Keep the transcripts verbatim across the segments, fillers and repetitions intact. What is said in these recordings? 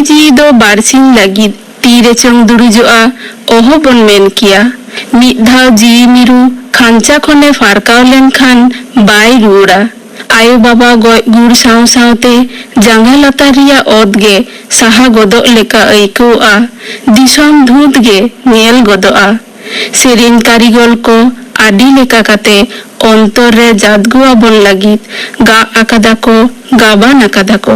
ᱡᱤᱣᱤ ᱫᱚ ᱵᱟᱨᱥᱤᱧ ᱞᱟᱹᱜᱤᱫ ᱛᱤ ᱨᱮᱪᱚᱝ ᱫᱩᱲᱩᱡᱚᱜᱼᱟ, ᱚᱦᱚ ᱵᱚᱱ ᱢᱮᱱ ᱠᱮᱭᱟ᱾ ᱢᱤᱫ ᱫᱷᱟᱣ ᱡᱤᱣᱤ ᱢᱤᱨᱩ ᱠᱷᱟᱧᱪᱟ ᱠᱷᱚᱱᱮ ᱯᱷᱟᱨᱠᱟᱣ ᱞᱮᱱᱠᱷᱟᱱ ᱵᱟᱭ ᱨᱩᱣᱟᱹᱲᱟ᱾ ᱟᱭᱳ ᱵᱟᱵᱟ ᱜᱚᱡ ᱜᱩᱨ ᱥᱟᱶ ᱥᱟᱶᱛᱮ ᱡᱟᱸᱜᱟ ᱞᱟᱛᱟᱨ ᱨᱮᱭᱟᱜ ᱚᱛ ᱜᱮ ᱥᱟᱦᱟ ᱜᱚᱫᱚᱜ ᱞᱮᱠᱟ ᱟᱹᱭᱠᱟᱹᱣᱜᱼᱟ᱾ ᱫᱤᱥᱚᱢ ᱫᱷᱩᱸᱛ ᱜᱮ ᱧᱮᱞ ᱜᱚᱫᱚᱜᱼᱟ᱾ ᱥᱮᱨᱮᱧ ᱠᱟᱹᱨᱤᱜᱚᱞ ᱠᱚ ᱟᱹᱰᱤ ᱞᱮᱠᱟ ᱠᱟᱛᱮ ᱚᱱᱛᱚᱨ ᱨᱮ ᱡᱟᱫᱽᱜᱩ ᱟᱵᱚᱱ ᱞᱟᱹᱜᱤᱫ ᱜᱟᱜ ᱟᱠᱟᱫᱟ ᱠᱚ, ᱜᱟᱵᱟᱱ ᱟᱠᱟᱫᱟ ᱠᱚ᱾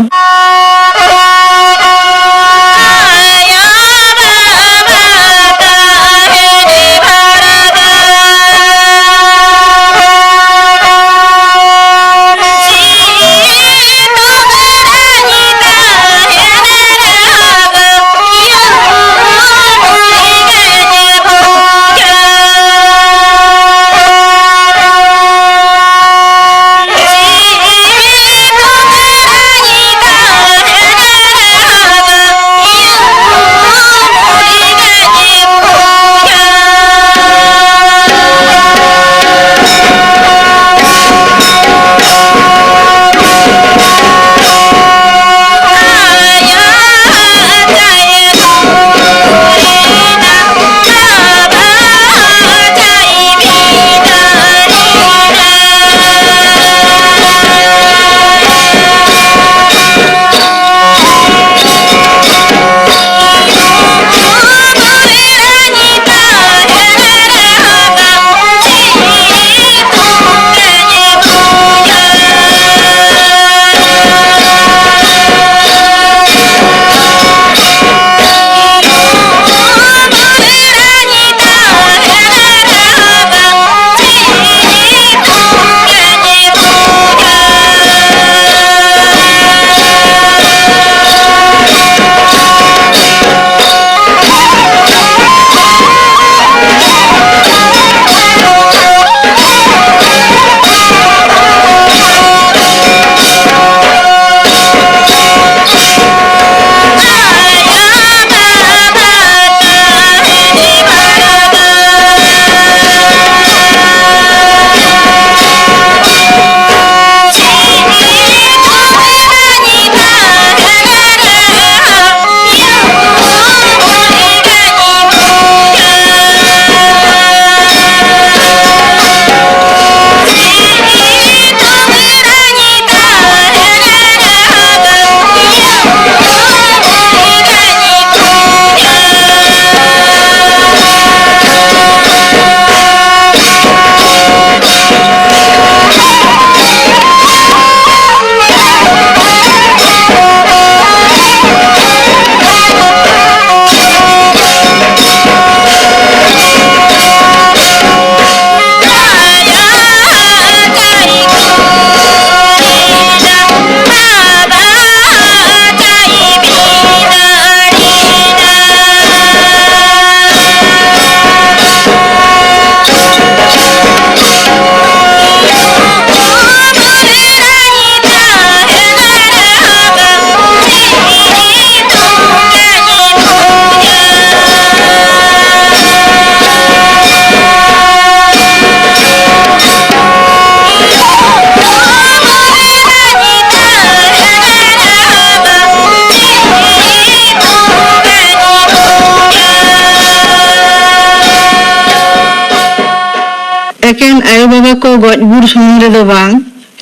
ᱟᱭᱳ ᱵᱟᱵᱟ ᱠᱚ ᱜᱚᱡ ᱜᱩᱨ ᱥᱩᱢᱩᱝ ᱨᱮᱫᱚ ᱵᱟᱝ,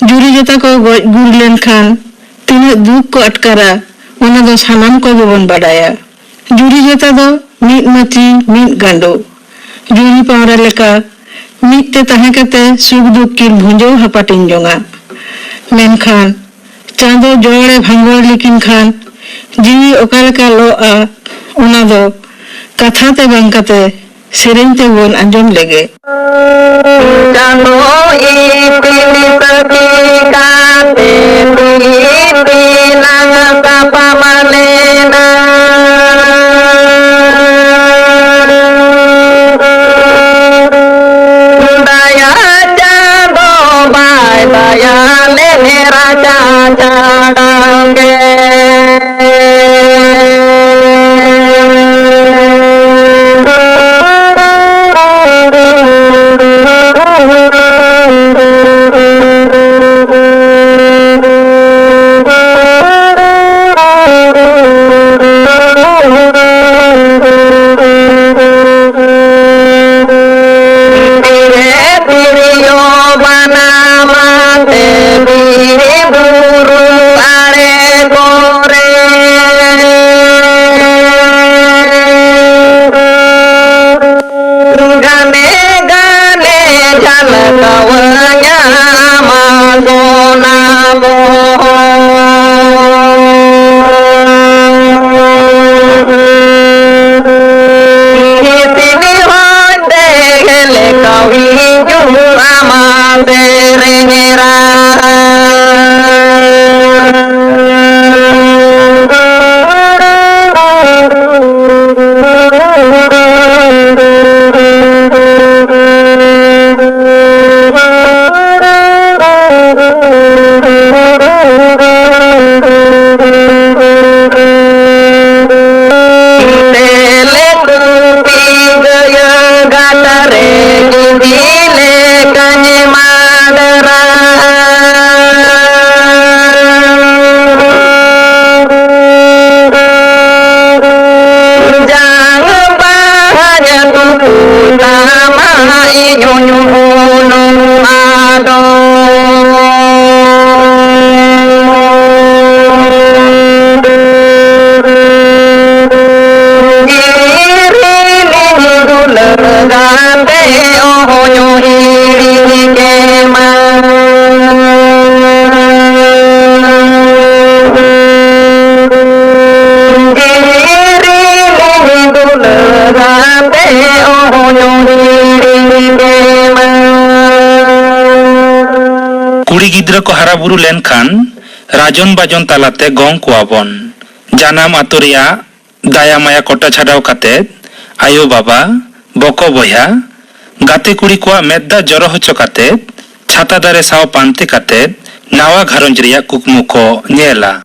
ᱡᱩᱨᱤ ᱡᱚᱛᱟ ᱠᱚ ᱜᱚᱡ ᱜᱩᱨ ᱞᱮᱱᱠᱷᱟᱱ ᱛᱤᱱᱟᱹᱜ ᱫᱩᱠ ᱠᱚ ᱟᱴᱠᱟᱨᱟ, ᱚᱱᱟ ᱫᱚ ᱥᱟᱱᱟᱢ ᱠᱚ ᱜᱮᱵᱚᱱ ᱵᱟᱰᱟᱭᱟ᱾ ᱡᱩᱨᱤ ᱡᱚᱛᱟ ᱫᱚ ᱢᱤᱫ ᱢᱟᱹᱪᱤ ᱢᱤᱫ ᱜᱟᱸᱰᱚ, ᱡᱩᱨᱤ ᱯᱟᱣᱨᱟ ᱞᱮᱠᱟ ᱢᱤᱫ ᱛᱮ ᱛᱟᱦᱮᱸ ᱠᱟᱛᱮ ᱥᱩᱠ ᱫᱩᱠ ᱠᱤᱱ ᱵᱷᱩᱸᱡᱟᱹᱣ ᱦᱟᱯᱟᱴᱤᱧ ᱡᱚᱝᱟ᱾ ᱢᱮᱱᱠᱷᱟᱱ ᱪᱟᱸᱫᱚ ᱡᱚᱲᱮ ᱵᱷᱟᱸᱜᱚᱲ ᱞᱮᱠᱤᱱ ᱠᱷᱟᱱ ᱡᱤᱣᱤ ᱚᱠᱟ ᱞᱮᱠᱟ ᱞᱚᱜᱼᱟ, ᱚᱱᱟ ᱫᱚ ᱠᱟᱛᱷᱟ ᱛᱮ ᱵᱟᱝ ᱠᱟᱛᱮ ᱥᱮᱨᱮᱧ ᱛᱮᱵᱚᱱ ᱟᱸᱡᱚᱢ ᱞᱮᱜᱮ᱾ ᱪᱟᱸᱫᱚ ᱤᱯᱤᱞ ᱥᱟᱹᱠᱷᱤ ᱠᱟᱛᱮ ᱛᱩᱭ ᱤᱯᱤᱞᱟᱝ ᱛᱟᱯᱟᱢ ᱞᱮᱱᱟ᱾ ᱫᱟᱭᱟ ᱪᱟᱸᱫᱚ ᱵᱟᱭ ᱫᱟᱭᱟ ᱞᱮᱱ ᱨᱟᱪᱟ ᱪᱟᱲᱟᱝ ᱜᱮ᱾ ᱠᱚ ᱦᱟᱨᱟ ᱵᱩᱨᱩ ᱞᱮᱱᱠᱷᱟᱱ ᱨᱟᱡᱚᱱ ᱵᱟᱡᱚᱱ ᱛᱟᱞᱟᱛᱮ ᱜᱚᱝ ᱠᱚᱣᱟ ᱵᱚᱱ᱾ ᱡᱟᱱᱟᱢ ᱟᱛᱳ ᱨᱮᱭᱟᱜ ᱫᱟᱭᱟ ᱢᱟᱭᱟ ᱠᱚᱴᱟ ᱪᱷᱟᱰᱟᱣ ᱠᱟᱛᱮᱫ ᱟᱭᱳ ᱵᱟᱵᱟ, ᱵᱚᱠᱚ ᱵᱚᱭᱦᱟ, ᱜᱟᱛᱮ ᱠᱩᱲᱤ ᱠᱚᱣᱟᱜ ᱢᱮᱫ ᱫᱟᱜ ᱡᱚᱨᱚ ᱦᱚᱪᱚ ᱠᱟᱛᱮᱫ ᱪᱷᱟᱛᱟ ᱫᱟᱨᱮ ᱥᱟᱶ ᱯᱟᱱᱛᱮ ᱠᱟᱛᱮᱫ ᱱᱟᱣᱟ ᱜᱷᱟᱨᱚᱸᱡᱽ ᱨᱮᱭᱟᱜ ᱠᱩᱠᱢᱩ ᱠᱚ ᱧᱮᱞᱟ᱾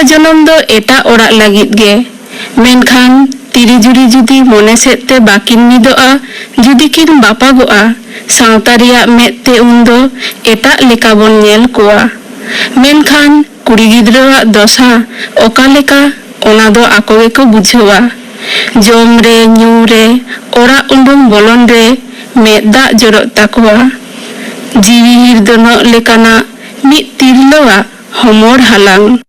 ᱡᱚᱱᱚᱢ ᱫᱚ ᱮᱴᱟᱜ ᱚᱲᱟᱜ ᱞᱟᱹᱜᱤᱫ ᱜᱮ᱾ ᱢᱮᱱᱠᱷᱟᱱ ᱛᱤᱨᱤ ᱡᱩᱨᱤ ᱡᱩᱫᱤ ᱢᱚᱱᱮ ᱥᱮᱫ ᱛᱮ ᱵᱟᱹᱠᱤᱱ ᱢᱤᱫᱚᱜᱼᱟ, ᱡᱩᱫᱤ ᱠᱤᱱ ᱵᱟᱯᱟᱜᱚᱜᱼᱟ, ᱥᱟᱶᱛᱟ ᱨᱮᱭᱟᱜ ᱢᱮᱫ ᱛᱮ ᱩᱱᱫᱚ ᱮᱴᱟᱜ ᱞᱮᱠᱟ ᱵᱚᱱ ᱧᱮᱞ ᱠᱚᱣᱟ᱾ ᱢᱮᱱᱠᱷᱟᱱ ᱠᱩᱲᱤ ᱜᱤᱫᱽᱨᱟᱹᱣᱟᱜ ᱫᱚᱥᱟ ᱚᱠᱟ ᱞᱮᱠᱟ, ᱚᱱᱟ ᱫᱚ ᱟᱠᱚ ᱜᱮᱠᱚ ᱵᱩᱡᱷᱟᱹᱣᱟ᱾ ᱡᱚᱢ ᱨᱮ, ᱧᱩ ᱨᱮ, ᱚᱲᱟᱜ ᱩᱰᱩᱝ ᱵᱚᱞᱚᱱ ᱨᱮ ᱢᱮᱫ ᱫᱟᱜ ᱡᱚᱨᱚᱜ ᱛᱟᱠᱚᱣᱟ᱾ ᱡᱤᱣᱤ ᱦᱤᱨᱫᱟᱹᱱᱚᱜ ᱞᱮᱠᱟᱱᱟᱜ ᱢᱤᱫ ᱛᱤᱨᱞᱟᱹᱣᱟᱜ ᱦᱚᱢᱚᱨ ᱦᱟᱞᱟᱝ᱾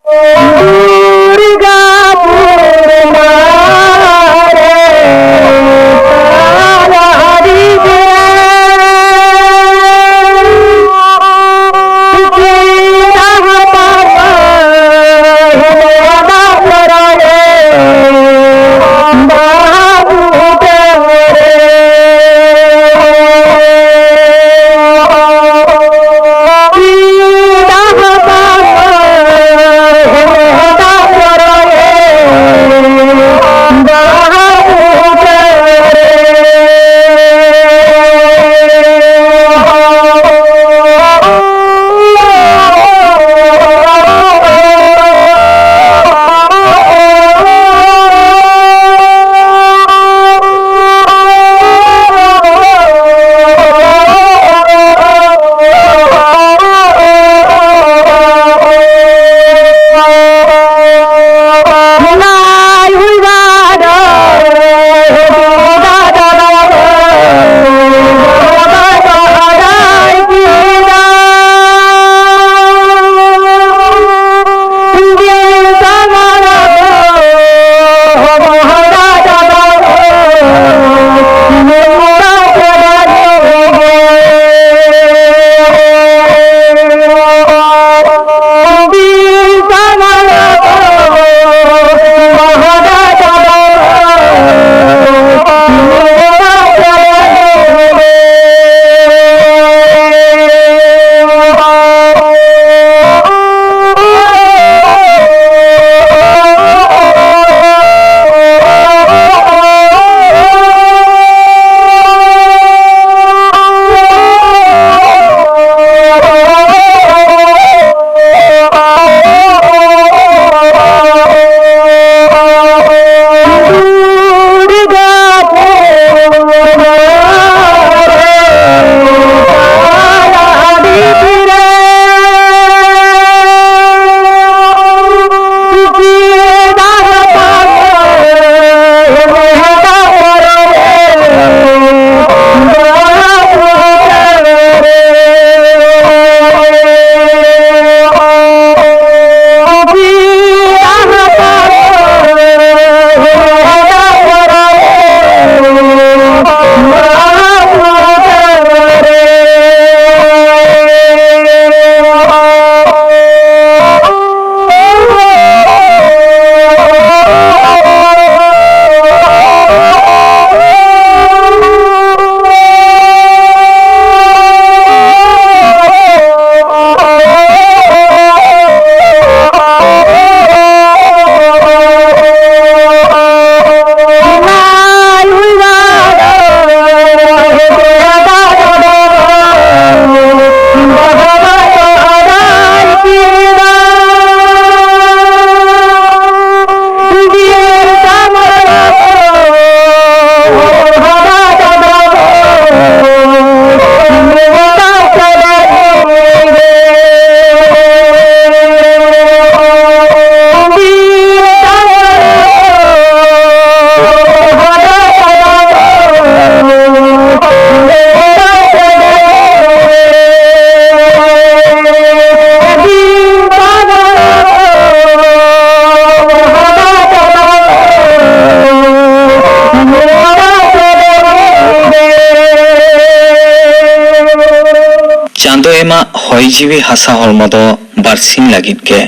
ᱪᱟᱸᱫᱚ ᱮᱢᱟᱜ ᱦᱚᱭ ᱡᱤᱣᱤ ᱦᱟᱥᱟ ᱦᱚᱲᱢᱚ ᱫᱚ ᱵᱟᱨᱥᱤᱧ ᱞᱟᱹᱜᱤᱫ ᱜᱮ᱾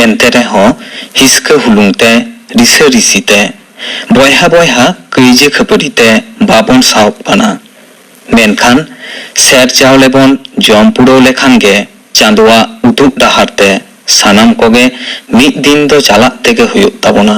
ᱮᱱᱛᱮ ᱨᱮᱦᱚᱸ ᱦᱤᱥᱠᱟᱹ ᱦᱩᱞᱩᱝ ᱛᱮ, ᱨᱤᱥᱟᱹ ᱨᱤᱥᱤ ᱛᱮ, ᱵᱚᱭᱦᱟ ᱵᱚᱭᱦᱟ ᱠᱟᱹᱭᱡᱟᱹ ᱠᱷᱟᱹᱯᱟᱹᱨᱤ ᱛᱮ ᱵᱟᱵᱚᱱ ᱥᱟᱦᱚᱵ ᱠᱟᱱᱟ᱾ ᱢᱮᱱᱠᱷᱟᱱ ᱥᱮᱨ ᱪᱟᱣᱞᱮ ᱵᱚᱱ ᱡᱚᱢ ᱯᱩᱨᱟᱹᱣ ᱞᱮᱠᱷᱟᱱ ᱜᱮ ᱪᱟᱸᱫᱚᱣᱟᱜ ᱩᱫᱩᱜ ᱰᱟᱦᱟᱨ ᱛᱮ ᱥᱟᱱᱟᱢ ᱠᱚᱜᱮ ᱢᱤᱫ ᱫᱤᱱ ᱫᱚ ᱪᱟᱞᱟᱜ ᱛᱮᱜᱮ ᱦᱩᱭᱩᱜ ᱛᱟᱵᱚᱱᱟ᱾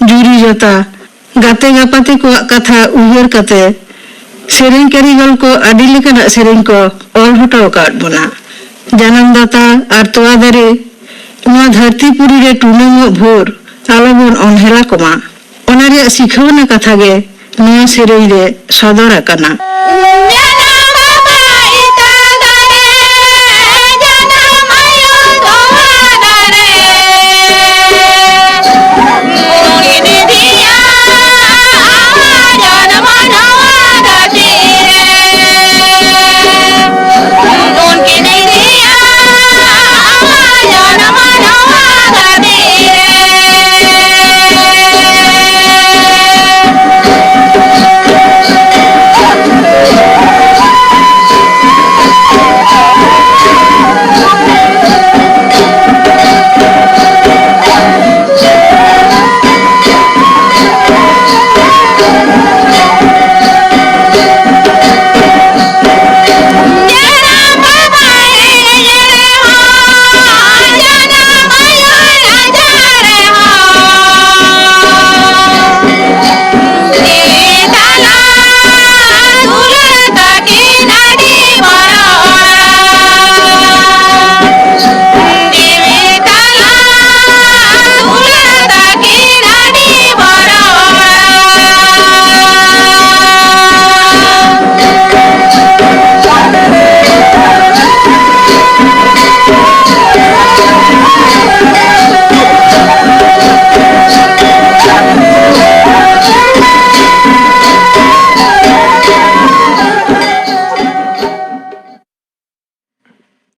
ᱡᱩᱨᱤ ᱡᱚᱛᱟ, ᱜᱟᱛᱮ ᱜᱟᱯᱟᱛᱮ ᱠᱚᱣᱟᱜ ᱠᱟᱛᱷᱟ ᱩᱭᱦᱟᱹᱨ ᱠᱟᱛᱮ ᱥᱮᱨᱮᱧ ᱠᱟᱹᱨᱤᱜᱚᱞ ᱠᱚ ᱟᱹᱰᱤ ᱞᱮᱠᱟᱱᱟᱜ ᱥᱮᱨᱮᱧ ᱠᱚ ᱚᱞ ᱦᱚᱴᱚ ᱟᱠᱟᱫ ᱵᱚᱱᱟ᱾ ᱡᱟᱱᱟᱢ ᱫᱟᱛᱟ ᱟᱨ ᱛᱚᱣᱟ ᱫᱟᱨᱮ, ᱱᱚᱣᱟ ᱫᱷᱟᱹᱨᱛᱤ ᱯᱩᱨᱤ ᱨᱮ ᱴᱩᱱᱟᱹᱝ ᱚᱜ ᱵᱷᱳᱨ ᱟᱞᱚᱵᱚᱱ ᱚᱱᱦᱮᱞᱟ ᱠᱚᱢᱟ, ᱚᱱᱟ ᱨᱮᱭᱟᱜ ᱥᱤᱠᱷᱟᱹᱣᱱᱟ ᱠᱟᱛᱷᱟ ᱜᱮ ᱱᱚᱣᱟ ᱥᱮᱨᱮᱧ ᱨᱮ ᱥᱚᱫᱚᱨ ᱟᱠᱟᱱᱟ᱾ ᱩᱢᱮ